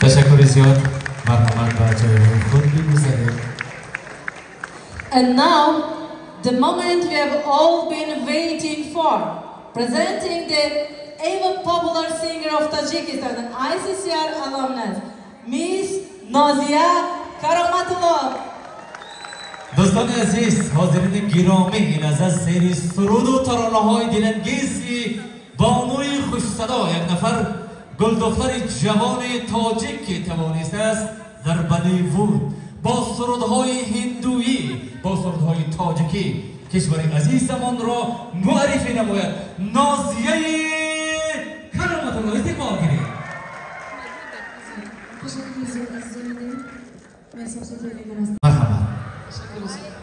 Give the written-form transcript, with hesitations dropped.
Ташаккури зиёд, марҳамат, ба ҷойҳои худ бигузаред. And now, the moment we have all been waiting for, presenting the ever popular singer of Tajikistan and ICCR alumnus, Miss Nozia Karomatullo. Дӯстони азиз, ҳозирини гиромӣ, ин аз зери суруду таронаҳои дилангези бонуи хушсадо, як нафар гулдухтари ҷавони тоҷик, ки тавонистааст дар Болливуд бо сурудҳои ҳиндуӣ, бо сурудҳои тоҷикӣ кишвари азизамонро муаррифӣ намояд, Нозияи Кароматулло, истиқбол гиред. Ташаккури зиёд, азизони дил. Ман сабзодаи Лидер ҳастам. Марҳамат. Ташаккури зиёд.